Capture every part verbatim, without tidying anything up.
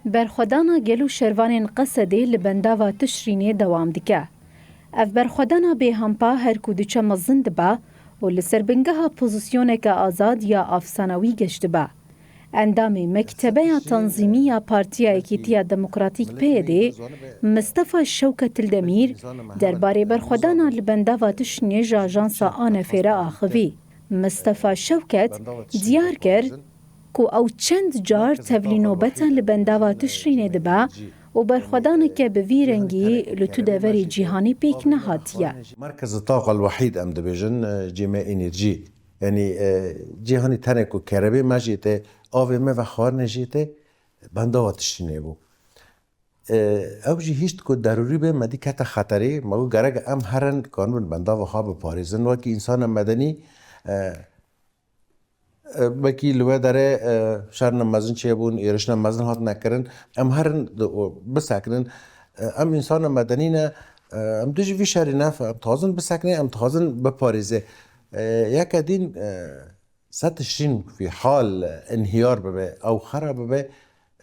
Berxwedana gel û şervanên Qesedê li bendava Tişrînê dewam dike. Ev berxwedana bêhempa her ku diçe mezin dibe û li ser bingeha pozisyoneke azad ya afsana wî geş dibe. Endamê Mektebeya Tanzîmî ya Partiya Yekîtiya Demokratîk P Y D, Mistefa Şewket Ildemîr, derbarê berxwedana li bendava Tişrînê ji ajansa A N F re axivî. Mistefa Şewket diyar kir ku ew çend car tevlî nobeta li bendava Tişrînê dibe û berxwedaneke bi vî rengî li tu deverê cîhanê pêk nehatiye. Merkez Taqa El-Wehîd em dibêjin, e, cême enerjî. Yanî, e, cîhanî tenê ku kerebê me jê tê, avê me ve xwarinê jê tê, bendava Tişrînê bû. E, ew jî hişt ku derûrî be, me dî kete xeterê, me got gerek em herin kanibin bendava xwe biparêzin. Wekî însana medenî, e, e, wekî li wê derê, e, şerine mezin çêbûn, êrişine mezin hatine kirin. Em herin di-, û bisekinin. E, em însana medenî ne, e, em dijî vî şerî ne, em dixwazin bisekinin, em dixwazin biparêze. E, yeke dîn, e, Sed Tişrîn fî hal inhiyar bibe, ew xera bibe,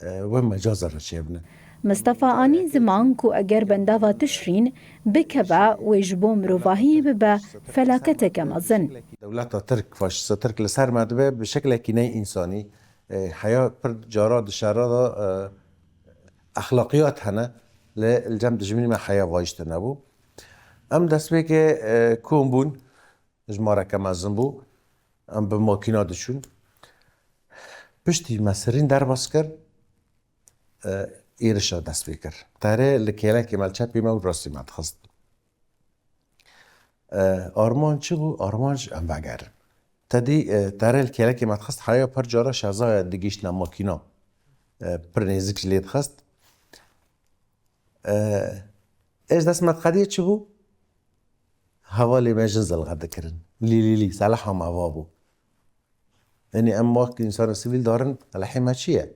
e, wê mecaza re çêbine. Mistefa anî ziman ku eger bendava Tişrîn bikeve, wê ji bo mirovahiyê bibe felaketeke mezin. Dewleta Tirk, faşîsta Tirk li ser me dibe bi şeklekî ne însanî. E, heya pir cara di şera de, e, exlaqiyat hene, lê li cem dijminî me heya vayîşte nebû. Em destpêkê, e, kom bûn. Jimareke mezin bû. Em bi makîna diçûn. Piştî me sirîn derbas kir, e, êrişa dest pê kir. Terê li kêlekê me, li çepê me û rastî me dixist. E, armanc çi bû? Armanc em vegerin. Te dî, e, terê li kêlekê me dixist, heya pir cara şezaya digihîştine makîna. E, pir nêzik jî lê dixist. E, êş dest me diqediye çi bû? Hevalê me jin zilxe dikirin. Lî, lî, lî, seleha me va bû. Yanî em wek însana sivîl darin, selehê me çi ye?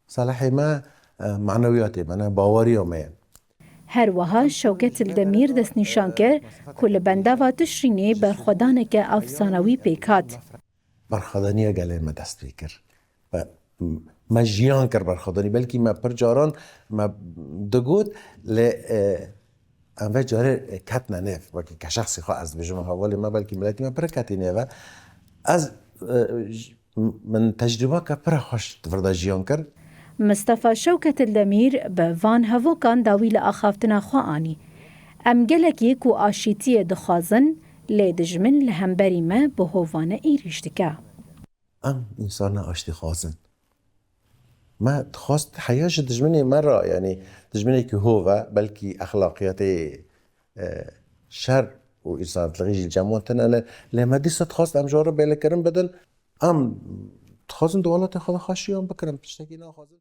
Selehê me, e, manewiyatê me ne, baweriya me ye. Her wiha Şewket Ildemîr destnîşan kir ku li bendava Tişrînê berxwedaneke efsanewî pêk hat. Berxwedaniya gelê me dest pê kir. Ve me jiyan kir berxwedanî. Belkî me pir caran me digot, lê, e, em vê carê ketine nêv. Wekî ke şexsî xwe ez dibêjim, hevalê me, belkî miletî me pir ketî nêve. Ez, e, j-, min tecrîbeke pir xweş di vir de jiyan kir. Mistefa Şewket Ildemîr bi van hevokan dawî li axaftina xwe anî. Em gelekî ku aşîtiyê dixwazin, lê dijmin li hemberî me bi hovane êrîş dike. Em însana aştîxwaz in. Me dixwest heya ji dijminê me re, yanî dijminekî hov e, belkî exlaqiyatê, e, şer û însantilixî jî li cem wan tune ne, lê me dîsa dixwest em ji wan re bêlekirin bidin. Em dixwazin di welatê xwe de xweşiyan bikirin, tiştekî naxwazin.